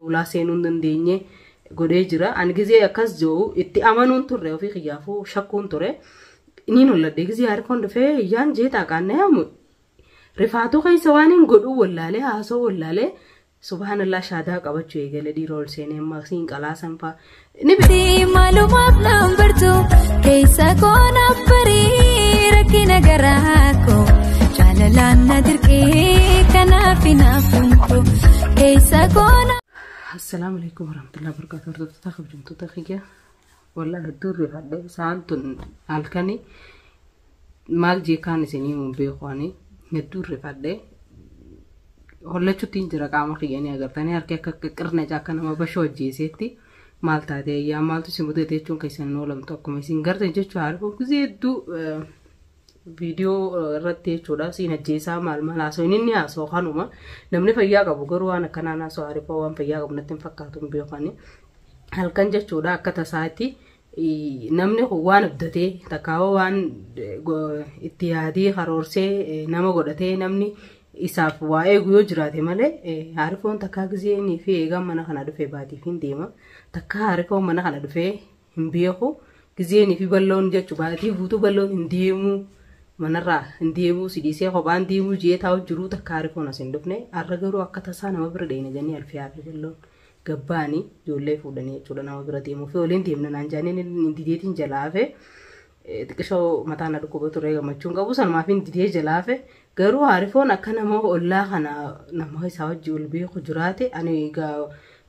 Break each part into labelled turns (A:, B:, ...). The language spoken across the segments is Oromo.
A: Ulaa seenuu hin dandeenye godhee jira. Ani gizee akkas jiru itti amanuun turre, ofii kiyyaafuu shakkuun ture. Niin holladhe gizee harkoon dhufee iyyaan jee taaqaannee hamu. Rifaatuu keessa waan hin godhuu wallaalee, haasoo wallaalee, subhaanallah, shaadaa qabachuu eegale dhiira ol seenee amma siin qalaasan fa'a. Ni
B: Maalumaaf naan bartu keessa koo naaf barii rakkina garaa koo jaalalaan na dirqee kanaaf hinaafuun koo keessa koo na.
A: Assalaamu alaikum warahmatullahi wabarakatuh. Hordoftoota, kabajamtoota kiyya. Wallah hedduu rifadhe isaan tun halkani maal jeekaan isinii hin beeku, ani hedduu rifadhe. Hollachuutti hin jira, qaama kiyyanii agartanii harki akka qirna akka nama bashoo ajjeeseetti. Maal taate yaa, maaltu isin mudate jechuun keessan hin oolamtu. Akkuma isin gartan jechuun haala gisee hedduu viidiyoo irratti jechuudha siin ajjeesaa maal maal haasoo inni haasoo kanuma. Namni fayyaa qabu garuu waan akkanaan haasoo haarifoo waan fayyaa qabu natti hin fakkaatu, hin beekani. Halkan jechuudha akka tasaatti namni kun waan abdatee takkaawwa waan itti yaadee karoorsee nama godhatee namni isaaf waa eegu yoo jiraate malee, haarifoon takkaa gizeenii fi eegaan mana kana dhufee baatiif hin deema. Takkaa haarifoon mana kana dhufee hin beeku. Gizeenii fi balloon jechuudha baatii guutuu balloon hin deemu, manarraa hin deemu, si dhiisee kophaan deemuu jee taa'u jiruu takka haarifoon as hin dhufne. Har'a garuu akka tasaa nama bira deena jennee alfiyaa fi balloon gabbaanii ijoollee fuudhanii jechuudha nama bira deemuu fi waliin deemna naan jaaniin inni dideetiin jalaa hafe. Xiqqishoo mataa na dhukkuba ture, gammachuun qabu sanumaaf hin didee jalaa hafe. Garuu haarifoon akka nama ollaa kana nama isaa wajji ol beeku jiraate, ani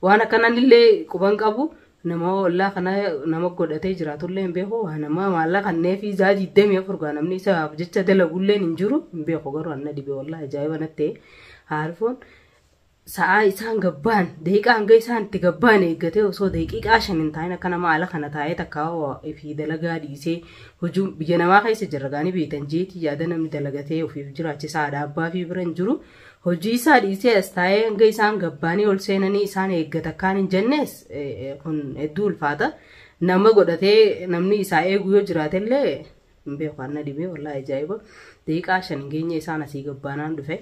A: waan akkanaan illee quban qabu, nama ollaa kana nama godhatee jiraatullee hin beeku, waa nama maallaqa kannee fi zaa 24 gaa namni isaaf jecha dalagullee hin jiru hin beeku. Garuu anna dhibe, wallaahi ajaa'iba natti ta'e. Haarifoon sa'aa isaan gabbaan daqiiqaa hanga isaan itti gabbaan eeggatee osoo daqiiqaa 5 hin taa'in akka nama ala kana taa'ee takka fi dalagaa dhiisee hojii biyya namaa keessa jirra gaanii beektan jeetii yaada namni dalagatee ofiif jiraachisaa haadha abbaa fi bira hin jiru hojii isaa dhiisee as taa'ee hanga isaan gabbaanii ol seenanii isaan eeggata akkaan hin jennees kun hedduu ulfaata. Nama godhatee namni isaa eegu yoo jiraatellee hin beeku, anna dhibee, wallaahi ajaa'iba, daqiiqaa 5 hin geenye isaan asii gabbaanaan dhufe.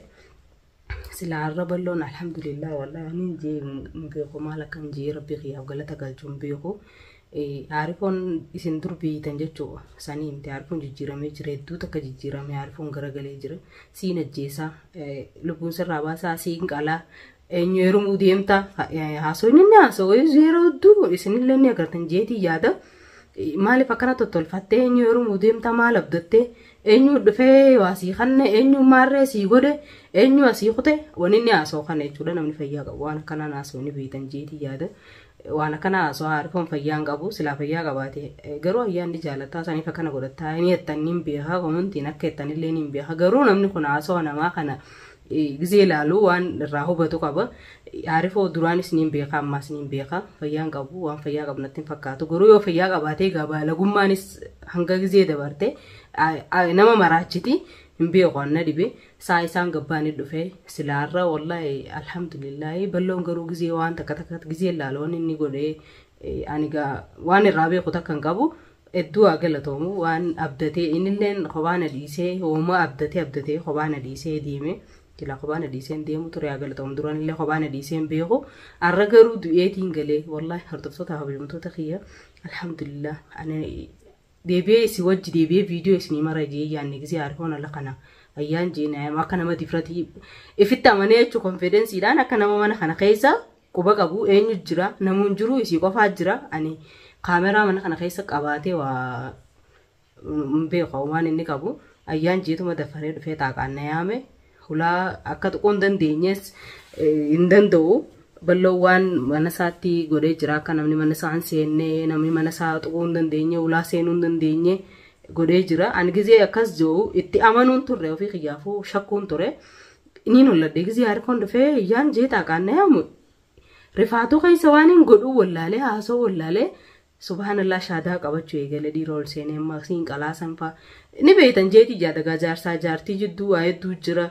A: Sila har'a balloon alhamdulillah, wallahi ani jee hin beeku, maal akkan jee rabbi kiyyaaf galata galchuu hin beeku. Haarifoon isin dur beeytan jechuudha. Sanii miti, haarifoon jijjiiramee jira, hedduu takka jijjiiramee, haarifoon garagalee jira. Siin ajjeesaa, lubbuun sirraa baasaa, siin qalaa, eenyu heerumuu deemta, haasoo inni haasoo yeroo hedduu isinillee ni agartan jeetii yaada. Maaliif akkana tottolfattee, eenyu heerumuu deemta, maal abdattee, eenyu dhufee waa sii kanne, eenyu maarree sii godhe, eenyu asii kute, wanni inni haasoo kana jechuudha. Namni fayyaa qabu waan akkanaan haasoo ni beektan jeetii yaada. Waan akkana haasoo haarifoon fayyaa hin qabu. Silaa fayyaa qabaate garuu ayyaanni jaalataa saniif akkana godhataa inni jettan ni beeka, komantiin akka jettanillee ni beeka. Garuu namni kun haasoo namaa kana gizee ilaalu waan irraa hubatu qaba. Haarifoo duraanis ni beeka, ammaas ni beeka, fayyaa hin qabu, waan fayyaa qabu natti hin fakkaatu. Garuu yoo fayyaa qabaatee gabaalagummaanis hanga gizee dabarte nama maraachiti hin beeku, anna dhibe. Saa isaan gabbaanii dhufe silaarra, wallahi alhamdulillahi. Balloon garuu gizee waan takka takka gizee ilaalu waan inni godhee ani waan irraa beeku takka hin qabu. Hedduu haa galatoomu, waan abdatee innilleen kophaa na dhiisee hooma abdatee abdatee kophaa na dhiisee deeme. Jila kophaa na dhiisee deemu ture, haa galatoomu. Duraan illee kophaa na dhiisee hin beeku. Har'a garuu du'eetiin galee, wallahi hordoftoota, kabajamtoota kiyya, alhamdulillah, ani deebi'ee isin wajji deebi'ee viidiyoo isinii mara jee yaanne gisee haarifoon ala kana ayyaan jee akka nama difratii ifitti amanee jechuu konfidensiidhaan akka nama mana kana keessa quba qabu, eenyu jira, namuun jiru, isii qofaa jira. Ani kaameraa mana kana keessa qabaatee waa hin beeku, waan inni qabu ayyaan jeetuma dafaree dhufee taaqaan na yaame. Hulaa akka tuquu hin dandeenyes hin danda'u. Balloon waan mana isaatti godhee jira, akka namni mana isaa hin seenne, namni mana isaa tuquu hin dandeenye, hulaa seenuu hin dandeenye godhee jira. Ani gizee akkas jiru itti amanuun turre, ofii kiyyaafuu shakkuun ture. Niin holladhe gizee harkoon dhufee iyyaan jee taaqaan na yaamu. Rifaatuu keessa waan hin godhuu wallaalee, haasoo wallaalee, subhaanallah, shaadaa qabachuu eegale dhiira ol seenee amma siin qalaasan fa'a. Ni beektan jeetii jaadagaa jaarsaa jaartii jidduu waa hedduu jira,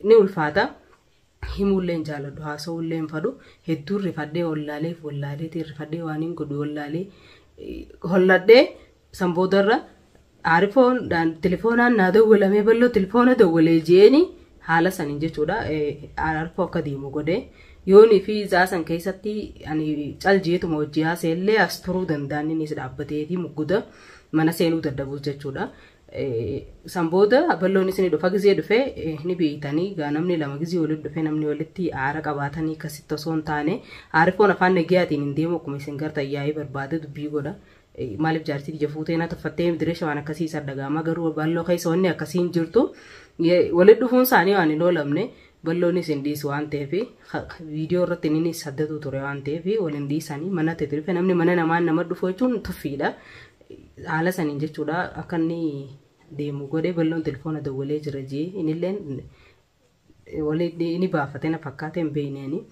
A: ni ulfaata. Himuullee hin jaaladhu, haasa'uullee hin fadhu. Hedduun rifadhee wallaaleef wallaaleetiin rifadhee waan hin godhu wallaalee holladhee. San boodarra aarifoon telefoonaan naa dawwalamee, balloo telefoona dawwalee jeeni haala saniin jechuudha. Aarifoo akka deemu godhee Yoonii fi zaasan keessatti ani caljeetuma hojii haasee illee as turuu danda'an innis dhaabbateeti mugguda mana seenuu dadhabuus jechuudha. San booda bal'oonis ni dhufa gizee dhufee ni beeytanii gaa namni lama gizee walitti dhufee namni walitti aara qabaatanii akkasitti osoo hin taane aarifoon afaan nagiyaatiin hin deemu akkuma isin gartan yaa'ii barbaade dubbii godha. Maaliif jaartii ija fuutee na tuffattee direesha waan akkasii isa dhaga'ama garuu bal'oo keessa wanni akkasii hin jirtu. Walitti dhufuun isaanii waan hin oolamne bal'oonis hin dhiisu waan ta'eef viidiyoo irratti inni saddatu ture waan ta'eef waliin dhiisanii mana ta'e dhufe namni mana namaan nama dhufu jechuun tuffiidha. Haala saniin jechuudha akka inni deemu godhee bal'oon telefoona dawwalee jira jee innilleen waliin inni baafate na fakkaate hin beekneeni.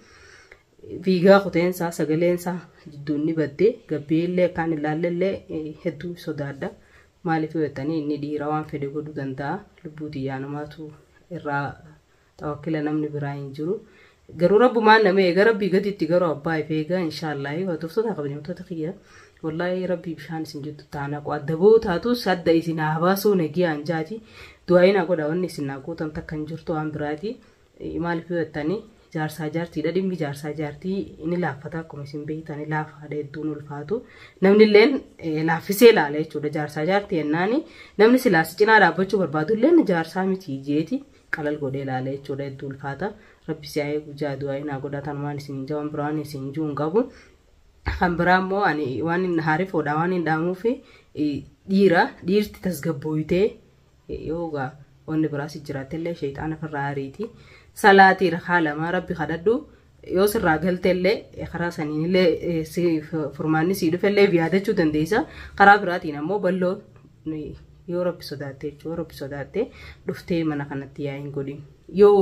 A: Fiigaa kuteensaa sagaleensaa jidduun ni badde gabbiillee akkaan ilaalellee hedduu sodaadha. Maaliif yoo jettanii inni dhiira waan fedhe godhuu danda'a. Lubbuu xiyyaa namaatu irraa tawakkila namni biraa hin jiru. Garuu rabbumaan nama eega rabbii gaditti garuu abbaa if eega inshaallahi hordoftoota kabajamtoota kiyya. Wallaahi rabbii bishaan isin jettu taana addaboo taatus adda isin haa baasuu nagiyaan jaati. Du'aayin haa godha wanni isin haa gootan takka hin jirtu waan biraati. Maaliif yoo jettanii jaarsaa jaartiidha dhimmi jaarsaa jaartii inni laaffata akkuma isin beektan laafaadha hedduun ulfaatu. Namni illeen laaffisee ilaala jechuudha jaarsaa jaartii jennaani namni silaas cinaa dhaabbachuu barbaadu illeen jaarsaa miti jeeti qalal godhee ilaala jechuudha hedduu ulfaata. Rabbi si haa eegu jaa du'aayin haa godhatan waan isin jaa waan biraa waan isin juu hin qabu. Kan biraa immoo ani waan hin haarifoodha waan hin dhaamuuf dhiira dhiirti tasgabbooyitee yoogaa wanni biraas jiraatellee sheexaana ofirraa ariiti. Salaatii rakaa lamaa rabbi kadhadhu yoo sirraa galteellee karaa saniinillee furmaanni sii dhufellee yaadachuu dandeessa. Karaa biraatiin ammoo bal'oo yoo rabbi sodaatte jechuudha rabbi sodaatte dhuftee mana kanatti yaa hin godhin. Yoo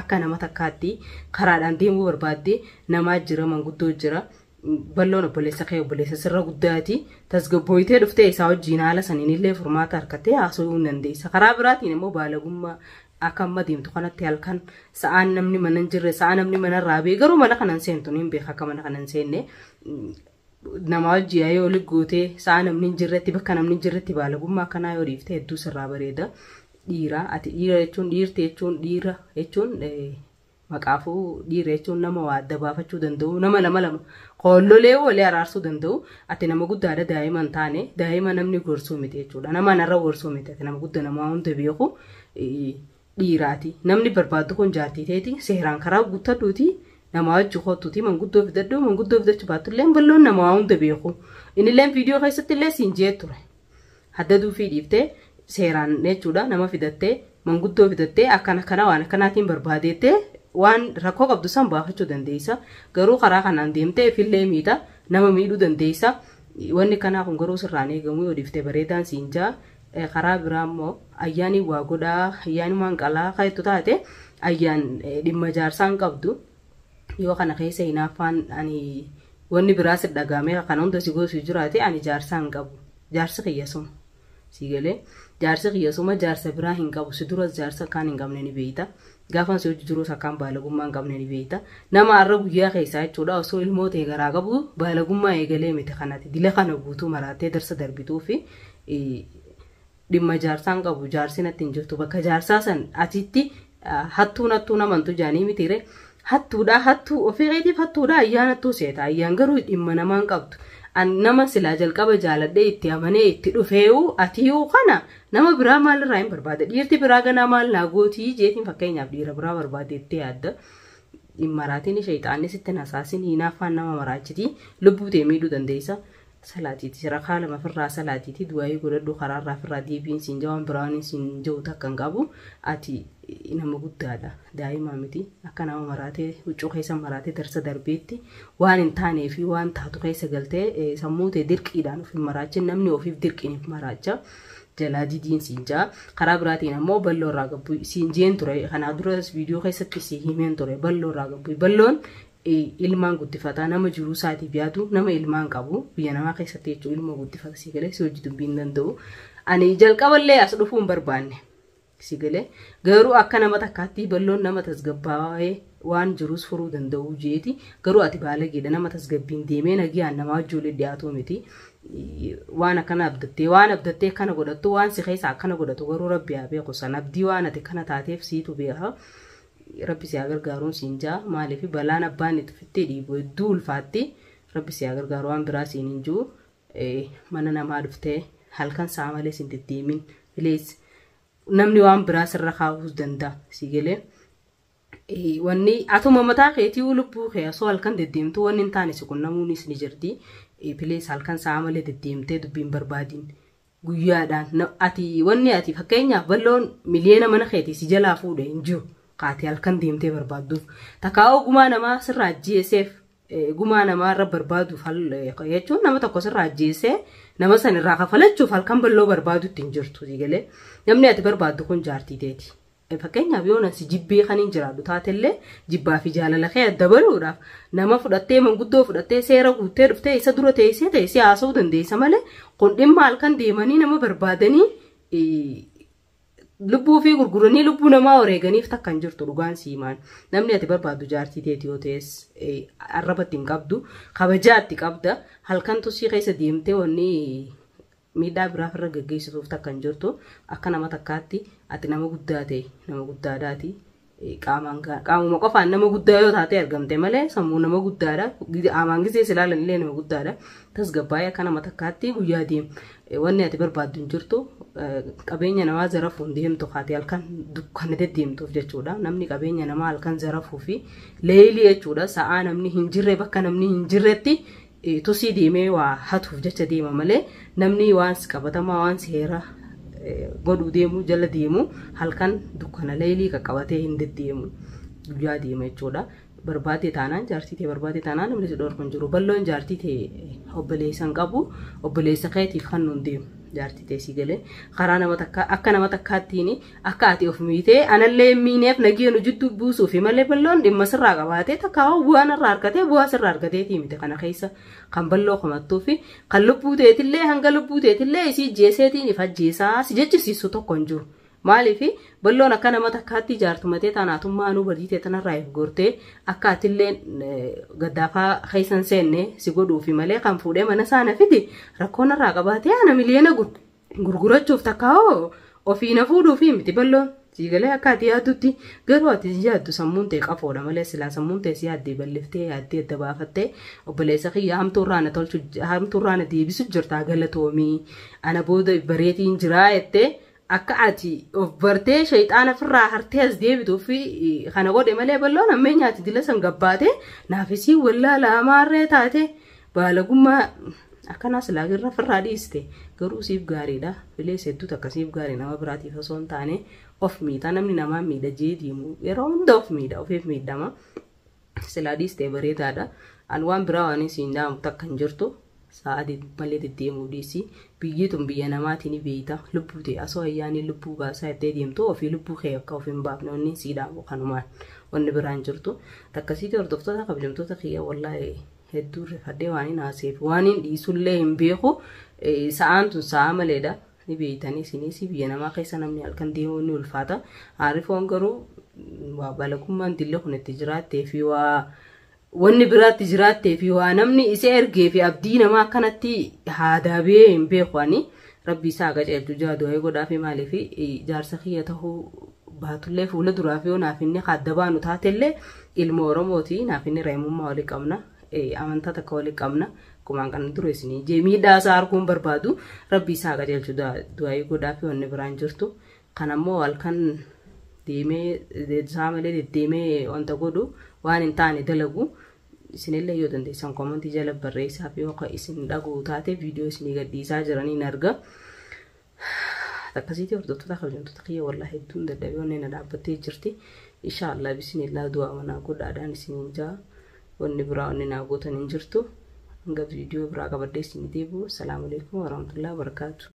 A: akka nama takkaatti karaadhaan deemuu barbaadde namaa jira manguddoo jira. Bal'oon obboleessa kee obboleessa sirra guddaati. Tasgabbooyitee dhuftee isaa wajjin haala saniinillee furmaata harkattee haasa'uu hin dandeessa. Karaa biraatiin immoo baalagummaa akka amma deemtu kanatti halkan sa'aan namni mana hin jirre sa'aa namni mana irraa bee garuu mana kana hin seentu ni beeka akka mana kana hin seenne nama wajjin yaa'ee oli gootee sa'aa namni hin jirretti bakka namni hin jirretti baalagummaa akkanaa yoo dhiifte hedduu sirraa bareeda. Dhiira ati dhiira jechuun dhiirti jechuun dhiira jechuun maqaafuu dhiira jechuun nama waa adda baafachuu danda'u nama lama lama qoollolee walii araarsuu danda'u ati nama guddaadha daa'ima hin taane daa'ima namni gorsuu miti jechuudha nama narra gorsuu miti ati nama guddaa nama hunda beeku dhiiraati namni barbaaddu kun jaartii teeti seeraan karaa guuttadhuuti nama wajji kottuuti manguddoo fidadhu manguddoo fidachuu baattullee bal'oon nama hunda beeku innillee viidiyoo keessatti illee siin jee ture haddaduu fi dhiiftee seeraan jechuudha nama fidattee manguddoo fidattee akkana kana waan akkanaatiin barbaadeettee waan rakkoo qabdu san baafachuu dandeessa. Garuu karaa kanaan deemtee ifillee miidha nama miidhuu dandeessa. Wanni kanaa kun garuu sirraan eegamuu yoo dhiiftee bareedaan siin jaa. Karaa biraa immoo ayyaanii waa godhaa ayyaanumaan qalaa kan taate ayyaan dhimma jaarsaan qabdu yoo kana keessa hinaaffaan ani wanni biraa si dhagaamee kana hunda si goosuu jiraate ani jaarsaa hin qabu. Jaarsi kiyyasuma. Si galee jaarsi kiyyasuma jaarsa biraa hin qabu si duras jaarsa akkaan hin qabne ni beeyta. Gaafan si hojii jirus akkaan baalagummaa hin qabne ni beeyta. Nama har'a guyyaa keessaa jechuudha osoo ilmoo ta'e garaa qabu baalagummaa eegalee miti kanatti dila kana guutuu maraattee darsa darbituu fi dhimma jaarsaan qabu jaarsi natti hin jirtu bakka jaarsaa san atitti hattuun hattuun amantu jaanii mitiire hattuudha hattuu ofii keetiif hattuudha ayyaan hattuu seeta ayyaan garuu dhimma namaan qabdu. Nama silaa jalqaba jaaladhee itti amanee itti dhufeewu atiyuu kana nama biraa maalirraa hin barbaade dhiirti biraa ganaa maal naa gootii jeetiin fakkeenyaaf dhiira biraa barbaadeettee yaadda. Maraatiin sheexaanni sitti nasaasin hinaaffaan nama maraachiti lubbuu tee miidhuu dandeessa. Salaatiiti rakaa lama ofirraa salaatiiti du'aayii godhadhu karaarraa ofirraa deebiin siin jawaan biraan siin jiru takka hin qabu ati nama guddaadha daa'ima miti akka nama maraatee huccuu keessa maraatee darsa darbeetti waan hin taanee fi waan taatu keessa galtee sammuu tee dirqiidhaan of hin maraachin namni ofiif dirqiin of maraacha. Jalaa didiin siin jaa karaa biraatiin ammoo bal'oo irraa gabbu siin jeen ture kanaa duras viidiyoo keessatti si himeen ture bal'oo irraa gabbu bal'oon ilmaan guddifataa nama jiruu isaatiif yaadu nama ilmaan qabu biyya namaa keessatti jechuun ilmoo guddifata si galee si hojii dubbii hin danda'u. Ani jalqaballee as dhufuu hin barbaanne si galee garuu akka nama takkaatti bal'oon nama tasgabbaa'ee waan jirus furuu danda'u jeeti garuu ati baalageedha nama tasgabbiin deemee nagiyaan nama wajjin dhiyaatu miti. Waan akkana abdattee waan abdattee akkana godhattu waan si keessa akkana godhatu garuu rabbi haa beeku san abdii waan ati kana taateef siitu beeka. Rabbi si haa gargaaruun siin jaa. Maaliif balaan abbaan itti ofitti dhiibu hedduu ulfaatti. Rabbi si haa gargaaru waan biraa siin hin jiru. Mana namaa dhuftee halkan sa'a malee siin deddeemin. Please namni waan biraa sirra kaa'uus danda'a si galee. Wanni atuma mataa keetii lubbuu kee osoo halkan deddeemtu wanni hin taane si qunnamuunis ni jirti. Please halkan sa'a malee deddeemtee dubbiin barbaadin. Guyyaadhaan ati wanni ati fakkeenyaaf balloon miliyoona mana keetii si jalaa fuudhe hin jiru. Kaatee halkan deemtee barbaadduuf. Takkaa gumaa namaa sirraa ajjeeseef gumaa namaa irra barbaaduuf jechuun nama tokko sirraa ajjeesee nama san irraa kafalachuuf halkan balloo barbaadutti hin jirtu galee. Namni ati barbaaddu kun jaartii teeti. Fakkeenyaaf yoo nasi jibbee kan hin jiraadhu taatellee jibbaa fi jaalala kee adda baluudhaaf nama fudhattee manguddoo fudhattee seera guuttee dhuftee isa dura teessee teessee haasa'uu dandeessa malee kun dhimma halkan deemanii nama barbaadanii lubbuu fi gurguranii lubbuu namaa wareeganiif takka hin jirtu dhugaan siimaan. Namni ati barbaaddu jaartii teeti yoo ta'es arrabatti hin qabdu, kabajaatti qabda, halkan tusii keessa deemtee wanni miidhaa biraaf irra gaggeessituuf takka hin jirtu. Akka nama takkaatti ati nama guddaa ta'e nama guddaadhaati. Qaamuma qofaan nama guddaa yoo taate argamte malee sammuu nama guddaadha. Qaamaan gisee si ilaalan illee nama guddaadha. Tasgabbaa'ee akka nama takkaatti guyyaa deem. Wanni ati barbaaddu hin jirtu. Qabeenya namaa zarafuun deemtu kaatee halkan dukkana deddeemtuuf jechuudha. Namni qabeenya namaa halkan zarafuu fi leelii jechuudha. Sa'aa namni hin jirre bakka namni hin jirretti tusii deemee waa hatuuf jecha deema malee namni waan qabatamaa waan seera godhuu deemu jala deemu halkan dukkana leelii qaqqabatee hin deddeemu guyyaa deema jechuudha. Barbaadee taanaan jaartii ta'e barbaadee taanaan namni si dhorku hin jiru. Balloon jaartii ta'e obboleessa hin qabu obboleessa keetiif kan nuun deemu jaartii ta'e si galee karaa nama takka akka nama takkaattiin akka ati of miitee anallee miineef nageenu jidduu buusuufi malee balloon dhimma sirraa qabaatee takka bu'aa narraa argatee bu'aa sirraa argateetii miti kana keessa kan balloo komattuu fi kan lubbuu teetillee hanga lubbuu teetillee isii jeeseetiin if ajjeesaa si jechisiisu tokko hin jiru. Maaliif balloon akka nama takkaatti jaartumatee taanaatummaa anuu badii ta'e tanarraa if gortee akka atillee gaddaafaa keessan seenne si godhuufi malee kan fuudhee mana saana fidi rakkoon irraa qabaatee ana miliyoona gurgurachuuf takka hoo ofii na fuudhuufi miti balloon. Siigalee akka ati yaaddutti garuu ati yaaddu sammuun ta'e qafoodha malee silaa sammuun ta'e si yaaddee balliftee yaaddee adda baafattee obboleessa kiyya hamtuurraa na tolchu hamtuurraa na deebisu jirtaa galatoomii ana booda bareetiin jiraa jettee akka ati of bartee shayxaana ofirraa hartee as deebituu fi kana godhe malee balloon ammee nyaati dila san gabbaate naafisii wallaala amaarree taate baalagummaa akkanaa silaa irra ofirraa dhiiste garuu siif gaariidha. Bilees hedduutu akkasiif gaarii nama biraatiif osoo hin taane of miidha namni namaa miidha jee deemu yeroo hunda of miidha ofiif miidhama. Silaa dhiiste bareedaadha. An waan biraa waan siin dhaamu takka hin jirtu. Sa'a malee deddeemuu dhiisi. Biyyi tun biyya namaatiin ni beeyta. Lubbuu ta'e osoo ayyaanii lubbuu baasaa jettee deemtu ofii lubbuu kee akka of hin baafne wanni sii dhaamu kanumaan wanni biraan jirtu. Takkasiitii hordoftoota kabajamtoota kiyya wallaahi hedduu rifadhee waan hin haaseef waan hin dhiisullee hin beeku. Sa'aan tun sa'a maleedha. Ni beeytanii isinis biyya namaa keessa namni halkan deemuu ni ulfaata. Aarifoon garuu waa balagummaan dillee kun itti jiraattee fi waa wanni biraatti jiraattee fi waa namni isa ergee fi abdii namaa akkanatti haadaabee hin beeku ani rabbi isaa qaceelchu jaa du'aa godhaa fi maaliif jaarsa kiyya ta'uu baatullee fuula duraaf yoo naaf inni adda baanu taatellee ilma Oromooti naaf inni reemummaa walii qabna amantaa takka walii qabna kumaan kan dura isinii jee miidhaa isaa arguun barbaadu rabbi isaa qaceelchu du'aa godhaa fi wanni biraan jirtu kan ammoo halkan deemee isaa malee deddeemee wanta godhu waan hin taane dalagu isinillee yoo dandeessan koomantii jala barreessaa fi yoo isin dhaguu taate viidiyoo isinii gadhiisaa jiraniin arga. Akkasitti hordoftoota kabajamtoota kiyya wallaahi hedduun dadhabee onnee na dhaabbattee jirti. Inshaallah bisinillah du'aa manaa godhaadhaan isiniin jaa wanni biraa wanni naa gootan hin jirtu. Hanga viidiyoo biraa qabadhee isinii deebi'u. Salaamu alaikum warahmatullahi wabarakaatu.